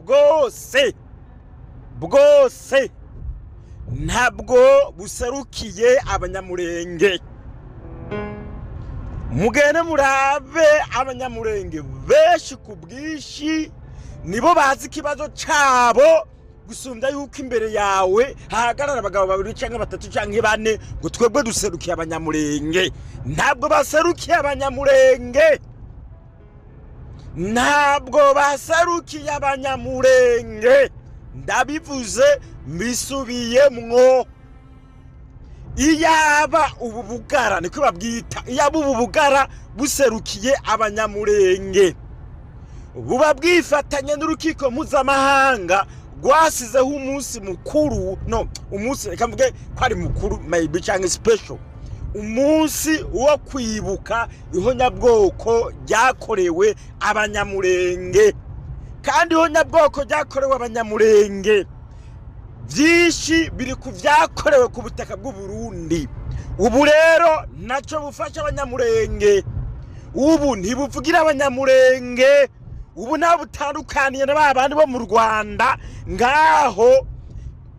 Bwose bwose ntabwo buserukiye Abanyamurenge. Mugende murabe, Abanyamurenge benshi ku bwinshi nibo bazi ikibazo cyabo gusumbya yuko imbere yawe hahagarara abagabo babiri cyangwa batatu cyangwa bane ngo twebwe duserukiye Abanyamurenge. Ntabwo baserukiye Abanyamurenge, ntabwo baserukiye Abanyamurenge. Ndabivuze mbisubiyemwo. Iyaba ubu bugara, niko babwita, iyaba ubu bugara buserukiye Abanyamurenge, buba bwifatanye n'urukiko mpuzamahanga rwasizeho umunsi mukuru, no umunsi, reka mvuge ko ari mukuru maybe cyangwa special, umunsi wo kwibuka ihonyabwoko ryakorewe Abanyamurenge. Kandi ihonyabwoko ryakorewe Abanyamurenge, byinshi biri ku byakorewe ku butaka bw'u Burundi. Ubu rero nacyo bufasha Abanyamurenge, ubu ntibuvugira Abanyamurenge, ubu nta butandukaniye na ba bandi bo mu Rwanda ngaho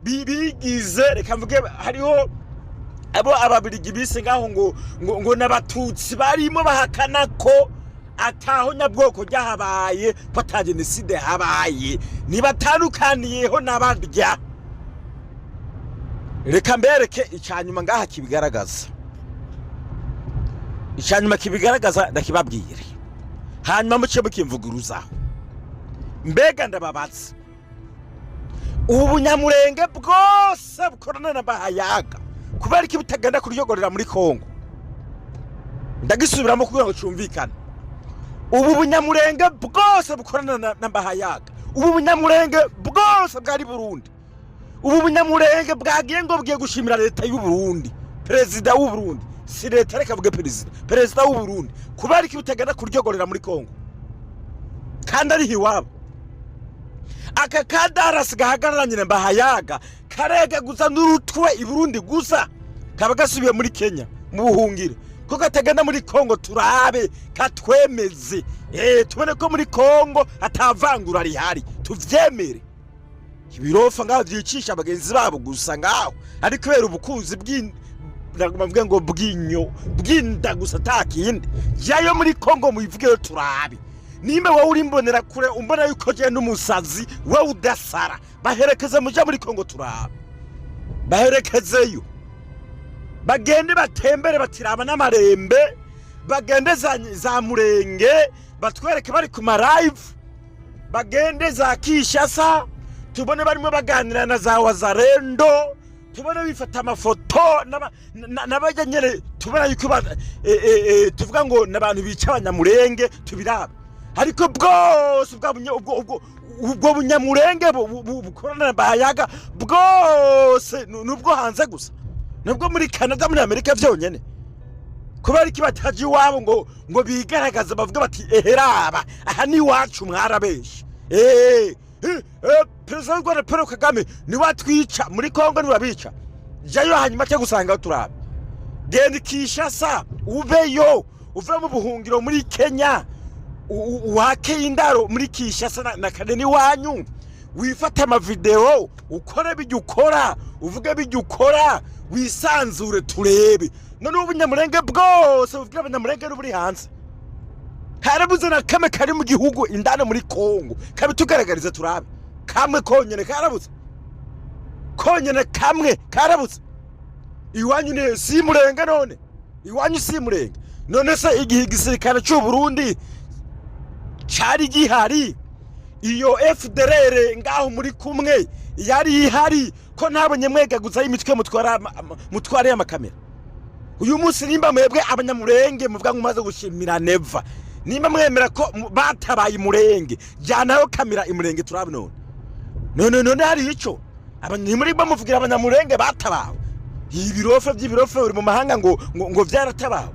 bigize, reka mvuge, hariho abo Ababirigi bise ngaho ngo n'Abatutsi barimo bahakana ko ataho nyabwoko ryahabaye, ko ata jenoside habaye. Ntibatandukaniyeho n'abarya. Reka mbereke icyanyuma ngaha kibigaragaza. Icyanyuma kibigaragaza ndakibabwire, hanyuma muce mukimvuguruzaho. Mbega ndababaza, ubu Bunyamurenge bwose bukorana na Bahayaga, kubera iki butagenda kuryogorera muri Kongo? Ndagisubiramo kugira ngo cyumvikane. Ubu Bunyamurenge bwose bukorana na Bahayaga, ubu Bunyamurenge bwose bwari Burundi, ubu Bunyamurenge bwagiye ngo bugiye gushimira leta y'u Burundi, perezida w'u Burundi, si leta, reka vuge perezida, perezida w'u Burundi, kubera iki butagenda kuryogorera muri Kongo kandi ariho iwabo? Aka kadarasi gahagararanye na Bahayaga karega gusa n'urutwe i Burundi gusa, kaba gasubiye muri Kenya mu buhungiro, ko katagenda muri Kongo turabe katwemeze, tubone ko muri Kongo atavangura rihari, tuvyemere. Ibirofa ngaho vyicisha bagenzi babo gusa ngaho, ari kubera ubukunzi bw'in, nagomba mvuge ngo bw'inyo, bw'inda gusa, atakindi. Jayo muri Kongo mubivugeyo turabe. Nimba wowe uri imbonera kure, umbona yuko je n'umusazi, wowe udasara, baherekeze muja muri Kongo turabe. Baherekezeyo, bagende batembere, batiraba n'amarembe, bagende za Murenge batwereke bari ku ma live, bagende za Kinshasa tubone barimo baganira na za Wazalendo, tubone bifata amafoto n'abajya nyene, tubona yuko tuvuga ngo n'abantu bica Abanyamurenge, tubirabe. Ariko bwose bwa ubwo Bunyamurenge bukorana na Bahayaga bwose nubwo hanze gusa, nubwo muri Canada, muri Amerika vyonyene. Kubera iki bataje iwabo ngo bigaragaze, bavuga bati: "Eheraba aha ni iwacu, mwarabeshe"? Perezida w'u Rwanda Paul Kagame niwe atwica muri Kongo, niwe abica. Jayo hanyuma cyo gusanga turabe. Genda Kinshasa, ubeyo, uve mu buhungiro muri Kenya, wake indaro muri Kinshasa na kane iwanyu, wifate amavideo, ukore bijya ukora, uvuge bijya ukora, wisanzure turebe. None ubu Bunyamurenge bwose buvugira Abanyamurenge n'uburi hanze, harabuze na kamwe kari mu gihugu indani muri Kongo kabitugaragariza turabe? Kamwe konyene karabuze, konyene kamwe karabuze. Iwanyu ni si Murenge? None iwanyu si Murenge? None se igihe igisirikare cy'u Burundi cari gihari, iyo FDLR ngaho muri kumwe yari ihari, ko ntabonye mwegaguza imitwe mutwara mutware amakamera? Uyu munsi nimba mwebwe Abanyamurenge muvuga ngo umaze gushimira Neva, nimba mwemera ko batabaye Imurenge, jyanayo kamera Imurenge turabe. None hari ico ntimuri bamuvugira Abanyamurenge batabawe? Ibirofe by'ibirofe buri mu mahanga ngo vyaratabawe.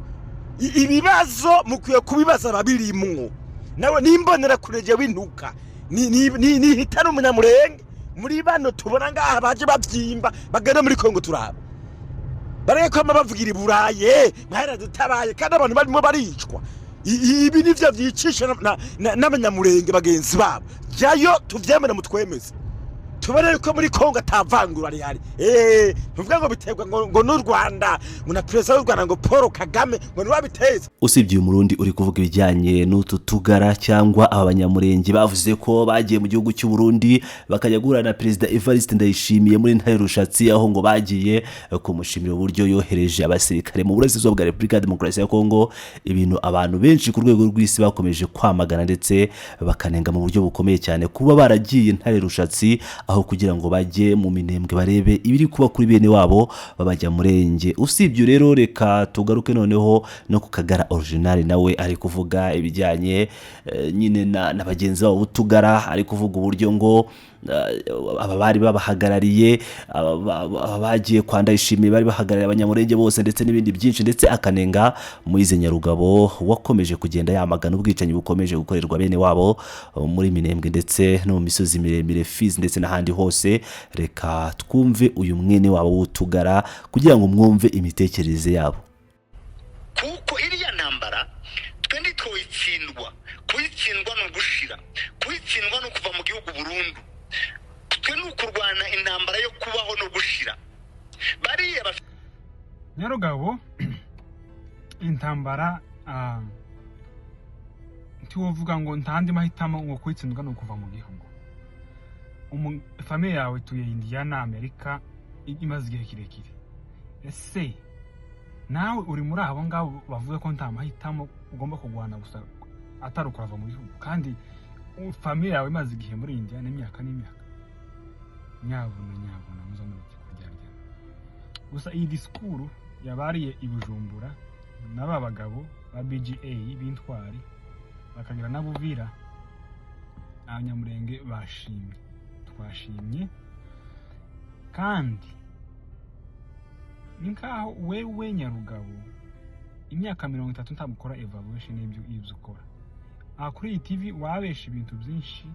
Ibibazo mukwiye kubibaza ababirimwo. Nawe nimbonera kureje w'intuka nihitana Umunyamurenge muri bano tubona ngaha baje bavyimba, bagenda muri Kongo turaba, bareke kwama bavugira i Buraye mwaradutabaye kandi abantu barimo baricwa. Ibi nivyo vyicisha n'Abanyamurenge bagenzi babo. Jayo tuvyemere mutwemeze, tubone yuko muri Kongo atavangura rihari. Ntuvuga ngo biterwa ngo n'u Rwanda, ngo na perezida w'u Rwanda ngo Paul Kagame ngo niwe wabiteza. Usibye uyu Murundi uri kuvuga ibijyanye n'utu tugara cyangwa aba Banyamurenge bavuze ko bagiye mu gihugu cy'u Burundi bakajya guhura na Perezida Evariste Ndayishimiye muri Ntare Rushatsi, aho ngo bagiye kumushimira uburyo yohereje abasirikare mu burasirazuba bwa Repubulika ya Demokarasi ya Kongo, ibintu abantu benshi ku rwego rw'isi bakomeje kwamagana ndetse bakanenga mu buryo bukomeye cyane, kuba baragiye Ntare Rushatsi aho kugira ngo bajye mu Minembwe barebe ibiri kuba kuri bene wabo babajya murenge. Usibye rero, reka tugaruke noneho no ku Kagara original, nawe ari kuvuga ibijyanye nyine na bagenzi babo b'utugara, ari kuvuga uburyo ngo aba bari babahagarariye, aba bagiye kwa Ndayishimiye bari bahagarariye Abanyamurenge bose, ndetse n'ibindi byinshi, ndetse akanenga Moise Nyarugabo wakomeje kugenda yamagana ubwicanyi bukomeje gukorerwa bene wabo muri Minembwe ndetse no mu misozi miremire, Fizi ndetse n'ahandi hose. Reka twumve uyu mwene wabo w'utugara kugira ngo mwumve imitekerereze yabo. Kuko iriya ntambara twe ntitwoyitsindwa. Kuyitsindwa ni ugushira, kuyitsindwa ni ukuva mu gihugu burundu. Twe ni ukurwana intambara yo kubaho no gushira. Bariya bafite Nyarugabo, intambara ntiwovuga ngo ntandi mahitamo, ngo kuyitsindwa ni ukuva mu gihugu. Famille yawe ituye Indiana, Amerika, imaze igihe kirekire. Ese nawe uri muri abo ngabo bavuga ko nta mahitamo, ugomba kurwana gusa atari ukurava mu gihugu, kandi famille yawe imaze igihe muri Indiana, imyaka n'imyaka? Nyabuna nyabuna, muza muri iki kuryarya gusa. Iyi disikuru yabariye i Bujumbura n'aba bagabo ba BGA b'intwari bakagira n'abuvira, Abanyamurenge bashimye, twashimye. Kandi ni nkaho wewe Nyarugabo imyaka 30 ntabwo ukora evaluation y'ibyo ukora aha kuri iyi TV. Wabesha ibintu byinshi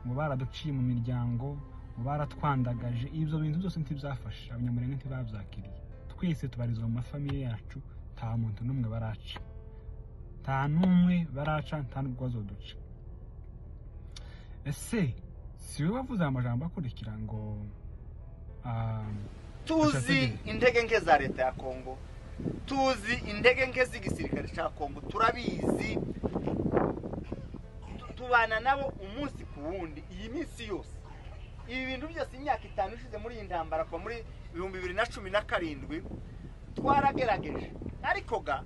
ngo baraduciye mu miryango, ngo baratwandagaje. Ibyo bintu byose ntibyafashe, Abanyamurenge ntibabyakiriye. Twese tubarizwa mu ma famille yacu, nta muntu n'umwe baraca, nta n'umwe baraca, nta n'ubwo bazoduca. Ese si we wavuze aya majambo akurikira ngo Tuzi Tuzategereza. intege nke za leta ya Kongo, tuzi intege nke z'igisirikare cya Kongo, turabizi. Tubana nabo umunsi ku wundi iyi minsi yose, ibi bintu byose, imyaka 5 ishize muri iyi ntambara, kuva muri 2017 twaragerageje, ariko ga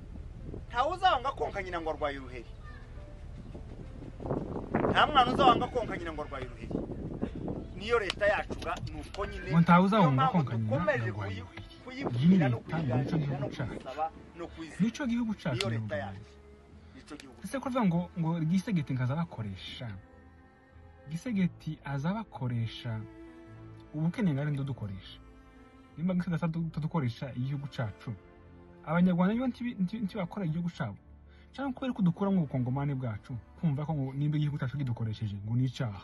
ntawe uzabanga konka nyina ngo arwaye uruheri, nta mwana uzabanga konka nyina ngo arwaye uruheri. Niyo leta yacu ga ni uko nyine. Ngo ntawe uzabanga Niyo mpamvu konka nyina dukomeje ngo arwaye uruheri. Kuyibwira Iyi no ni leta, nicyo kuyiganirira gihugu no cyacu. kuyisaba no kuyisaba. Nico gihugu cyacu. Niyo leta Nyarugabo. yacu, nicyo gihugu. Ese kuvuga ngo Gisegeti ngo azabakoresha, Gisegeti azabakoresha, ubukene ngari ndudukoresha. Nimba Gisegeti atadukoresha igihugu cacu, Abanyarwanda nibo ntibakora igihugu cabo, cyangwa kubera ko dukuramo ubukongomani bwacu, kumva ko ngo nimba igihugu cyacu kidukoresheje ngo ni icyaha.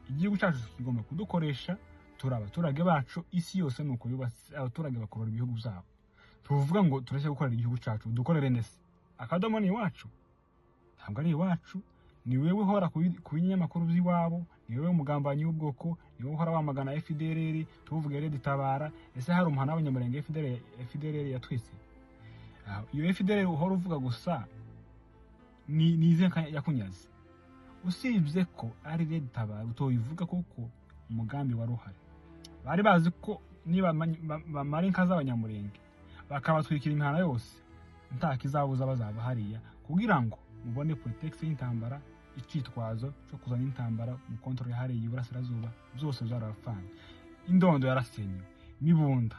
Igihugu cyacu kigomba kudukoresha, turi abaturage bacu. Isi yose ni uko yubatse, abaturage bakorora ibihugu byabo. Tuvuga ngo turashya gukorera igihugu cyacu, dukorere ndetse akadomo ni iwacu, ntabwo ari iwacu. Ni wewe uhora ku binyamakuru by'iwabo, ni wewe umugambanyi w'ubwoko, ni wowe uhora wamagana FDLR, tuvuge Red Tabara. Ese hari umuhana w'Abanyamurenge FDLR, FDLR yatwitse? Iyo FDLR uhora uvuga gusa ni izihe yakunyaze, usibye ko ari Red Tabara utoyivuga, kuko umugambi wari uhari. Bari bazi ko niba bamara inka z'Abanyamurenge bakabatwikira imihana yose, nta kizabuza bazaba hariya kugira ngo mubone prétexte y'intambara, icyitwazo cyo kuzana intambara mu contrôle hariya iburasirazuba. Byose byarabapfanye, Indondo yarasenywe, Mibunda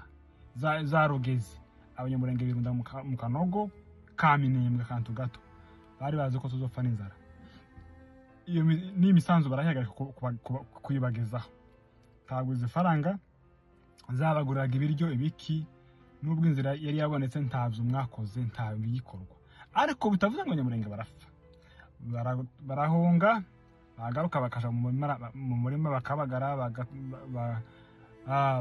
za Rugezi, Abanyamurenge birunda mu Kanogo ka Minembwe, akantu gato. Bari bazi ko tuzopfa n'inzara. Iyo n'imisanzu barayihagarika kuyibagezaho. Ntabwo izi faranga zabaguriraga ibiryo ibiki, nubwo inzira yari yabonetse, ntabyo mwakoze, nta bigikorwa. Ariko bitavuze ngo Abanyamurenge barapfa. Barahunga, bagaruka bakaja mu murima bakabagara,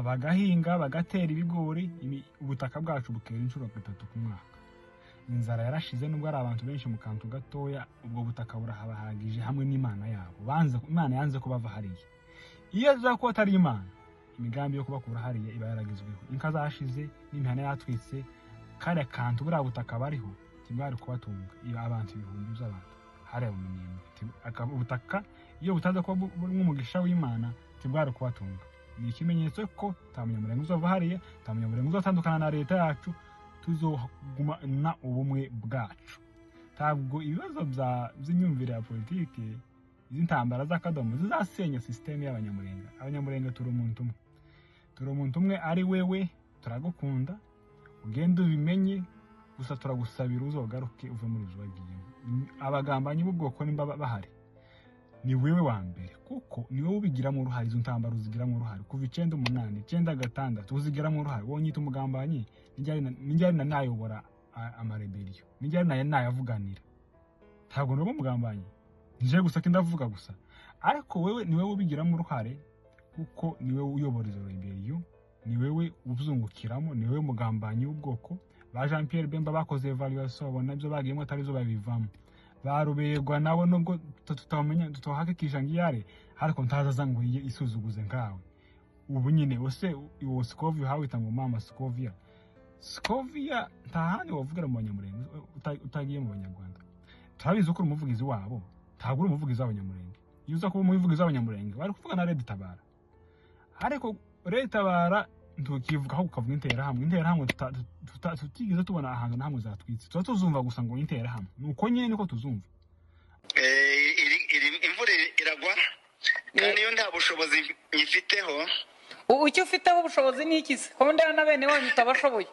bagahinga, bagatera ibigori, ubutaka bwacu bukera inshuro gatatu ku mwaka. Inzara yarashize, nubwo ari abantu benshi mu kantu gatoya. Ubwo butaka burahabahagije hamwe n'Imana yabo. Banze Imana, yanze ko bava hariya. Iyo aza kuba atari Imana, imigambi yo kubakura hariya iba yaragezweho. Inka zashize n'imihana yatwitse kariya kantu. Buriya butaka bariho ntibwari kubatunga. Iyo abantu, ibihumbi by'abantu hariya mu Minembwe, ubutaka iyo butaza kuba burimo umugisha w'Imana, ntibwari kubatunga. Ni ikimenyetso ko nta Munyamurenge uzava hariya, nta Munyamurenge uzatandukana na leta yacu. Tuzogumana ubumwe bwacu. Ntabwo ibibazo by'imyumvire ya politiki, iz'intambara z'akadomo, zizasenya système y'Abanyamurenga. Abanyamurenga turi umuntu umwe, turi umuntu umwe. Ari wewe, turagukunda, ugende ubimenye gusa. Turagusabira uzogaruke uve muri ibyo wagiyemo. Abagambanyi b'ubwoko nimba bahari, ni wewe wa mbere, kuko ni wowe ubigiramo uruhare. Izo ntambara uzigiramo uruhare kuva 98, 96, uzigiramo uruhare. Wowe nyita umugambanyi. Nijyari na nayobora amarébellion, nijyari nayo nayavuganira. Ntabwo naba umugambanyi, nije gusa ko ndavuga gusa. Ariko wewe, ni wowe ubigiramo uruhare, kuko ni wowe uyobora izo rébellion, ni wewe uzungukiramo, ni wowe mugambanyi w'ubwoko. Ba Jean Pierre Bemba bakoze évaluation, babona ibyo bagiyemo atari zo, babivamo. Baruberwa nabo, nubwo tutamenya, tutahakikisha ngiyare, ariko ntazaza ngo yiye isuzuguze nkawe. Ubu nyine use uwo Scovia uhawe ngo mama Scovia, Scovia, nta handi wavugira mu Banyamurenge utagiye mu Banyarwanda. Turabizi ko uri umuvugizi wabo, ntabwo uri umuvugizi w'Abanyamurenge. Iyo uza kuba umuvugizi w'Abanyamurenge, wari kuvuga na Red Tabara, ariko Red Tabara ntukivuga, ahubwo ukavuga Interahamwe. Interahamwe tutigeze tubona ahantu na hamwe zatwitse. Tuba tuzumva gusa ngo Interahamwe, nuko nyine niko tuzumva. Imvura iragwa, kandi iyo nta bushobozi nyifiteho. Icyo ufiteho ubushobozi ni iki se, ko ndeba na bene wanyu utabashoboye?